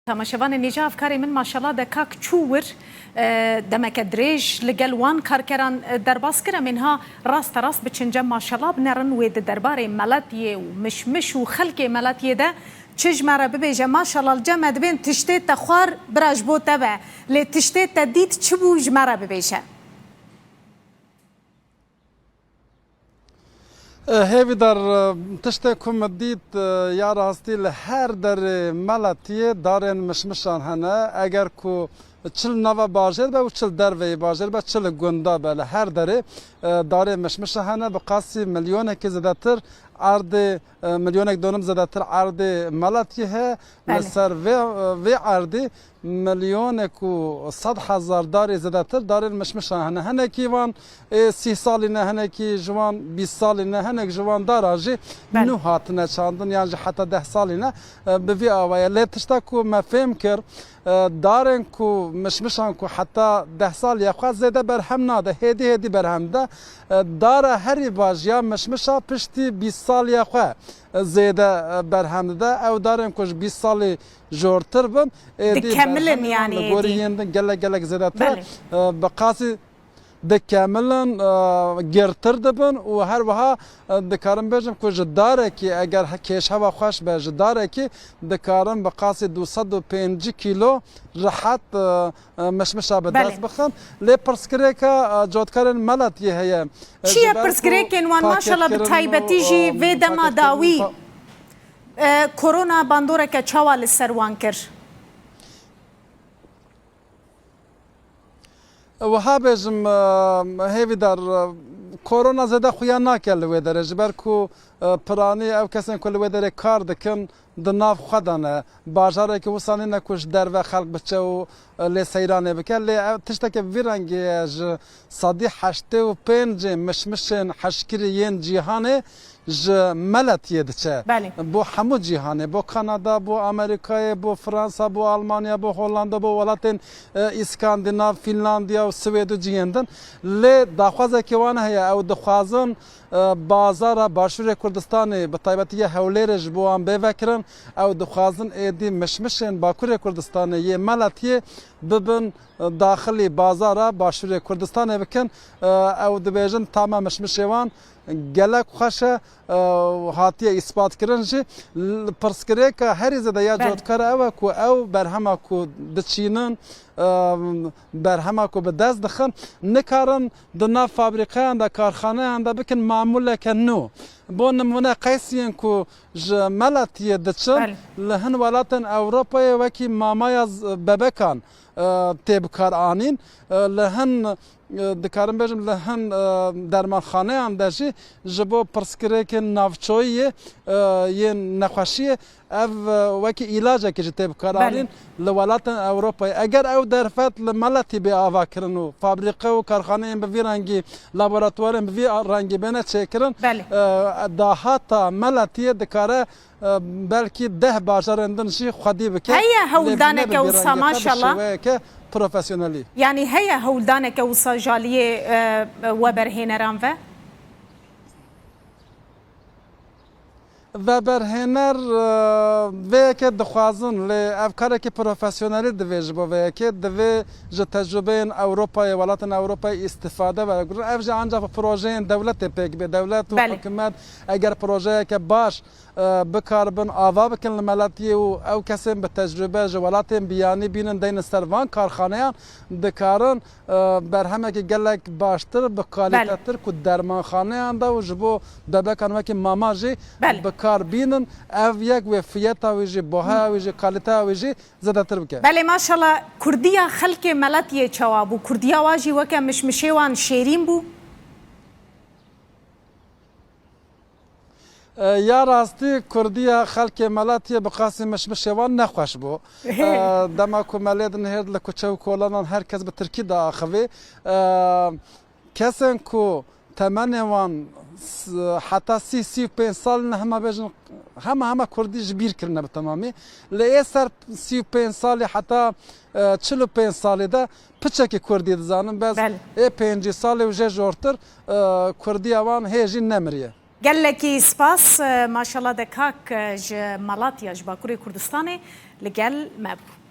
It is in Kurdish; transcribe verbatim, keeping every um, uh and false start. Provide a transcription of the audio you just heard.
Temaşevanê nêca, ev karê min maşallah de kak çû wir, e, demeke dirêj li gel wan karkeran, e, derbas kir. Em ê niha raste rast biçin cem maşallah binerin wê di derbarê Meletiyê û mişmiş û xelkê Meletiyê de çi ji me re bibêje. Maşallah li cem me dibên tiştê te xwar bira ji bo te be. Lê tiştê te dît çi bû ji me re bibêje. E, Hêvîdar, e, tiştê ku min dît, e, ya rastî li her derê Meletiyê darên mişmişan hene. Eger ku çi li nava bajêr be û çi li derveyî bajêr be, çi li gunda be, li her derê, e, darê mişmişa hene. Bi qasî milyonekî zêdetir erdê, e, milyonek donim zêdetir erdê Meletiyê heye. Li Belê. ser vê, vê erdî milyonek û sed hezar darê zêdetir darên mişmişan hene. Hinekî van ê sî salî ne, hinekî ji wan bîst salî ne, hinek ji wan dara jî Belê. nû hatine çandin yan jî heta deh salî ne, e, bi vî awayê. Lê tişta ku me fêm kir, e, darên ku mişmişan ku heta deh saliya xwe zêde berhem nade, hêdî hêdî berhem de. E, dara herî baş ya mişmişa piştî bîst saliya xwe, e, zêde, e, berhem dide. Ew darên ku ji bîst salî jortir bin, êdî Dikemilin berhemê wan yanî li gorî êdî. yên din gelek gelek zêdetir e. Belê. E, bi qasî dikemilin, e, girtir dibin û her wiha, e, dikarim bêjim ku ji darekî eger he-, kêşhewa xweş be, ji darekî dikarin bi qasî du sed û pêncî kîlo rihet, e, e, mişmişa bi Belê. dest bixin. Lê pirsgirêka, e, cotkarên Meletiyê heye. E, Çi ji ye ber ku pirsgirêkên wan, maşallah, bi pakêtkirin taybetî û, jî e, vê dema pakêtkirin dawî, û pa- e, korona bandoreke çawa li ser wan kir? Wiha bêjim, e, Hêvîdar, e, korona zêde xuya nake li wê derê, ji ber ku, e, piranî ew kesên ku li wê derê kar dikin di nav xwe de ne. Bajarekî wisa nîne ku ji derve xelk biçe û, e, lê seyranê bike. Lê ev tişteke vî rengî ye, ji sedî heştê û pêncê mişmişên hişkirî yên cîhanê ji Meletiyê diçe. Belê. Bo hemû cîhanê, bo Kanada, bo Amerîkayê, bo Fransa, bo Almanya, bo Hollanda, bo welatên, e, Îskandinav, Fînlandiya û Swêd û cihên din. Lê daxwazekê wan heye, ew dixwazin, e, bazara Başûrê Kurdistanê, bi taybetî ya Hewlêrê ji bo wan bê vekirin. Ew dixwazin êdî mişmişên Bakurê Kurdistanê yê Meletiyê bibin, e, daxilî bazara Başûrê Kurdistanê bikin. E, ew dibêjin tama mişmişê wan gelek xweş e, e, hatiye îspat kirin jî. L-, pirsgirêka herî zêde ya Belê. cotkar ew e ku ew berhema ku diçînin, e, berhema ku bi dest dixin, nikarin di nav fabrîqeyan de, karxaneyan de bikin mamûleke nû. Bo nimûne qeysiyên ku ji Meletiyê diçin, Belê. li hin welatên Ewropayê wekî mamaya z-, bebekan, e, tê bi kar anîn. E, li hin, e, dikarim bêjim, li hin, e, dermanxaneyan de jî ji bo pirsgirêkên navçoyî yê, e, yên nexweşiyê, ev, e, wekî îlacekî jî tê bi kar Belê. anîn li welatên Ewropayê. Eger ew derfet li Meletî bê avakirin û fabrîqe û karxaneyên bi vî rengî, laboratuwarên bi vî rengî bêne çêkirin, Belê. e, dahata Meletiyê dikare, e, belkî deh bajarên din jî xwedî bike. Heye Lê hewldaneke nebe wisa, vîrengeke bi maşallah. şêweyeke profesyonelî. Yanî heye hewldaneke wisa jaliyê, e, weberhêneran ve? Veberhêner, e, vê yekê dixwazin, lê ev karekî profesyonelî divê ji bo vê yekê. Divê ji tecrûbeyên Ewropayê, welatên Ewropayê îstîfade vegurin. Ev jî ancaq bi projeyên dewletê pêk bê. Dewlet û Belê. hikûmet eger projeyeke baş e, bikaribin ava bikin li Meletiyê û ew kesên bi tecrûbe ji welatên biyanî bînin deynin ser van karxaneyan, dikarin, e, berhemekî gelek baştir, bi Belê. kalîtetir ku dermanxaneyan de û ji bo bebekan wekî mama jî Belê. bi kar bînin. Ev yek wê fiyeta wî jî, buhaya wî jî, kalîteya wî jî zêdetir bike. Belê, maşallah, kurdiya xelkê Meletiyê çawa bû? Kurdiya wa jî weke mişmişê wan şêrîn bû? E, ya rastî kurdiya xelkê Meletiyê bi qasî mişmişê wan nexweş bû. E, dema ku me lê dinihêrd li kuçe û kolanan her kes bi tirkî diaxivî. E, kesên ku temenê wan s-, heta sî, sî û pênc sal ne, hema bêjin, hema hema kurdî ji bîr kirine bi temamî. Lê ê ser sî û pênc salî heta, e, çil û pênc salî de piçekî kurdî dizanin, bes Belê. ê pêncî salî û jê jortir, e, kurdiya wan hê jî nemiriye. Gelekî spas, e, maşallah de kak, e, ji Malatya, ji Bakurê Kurdistanê. Li gel me bû.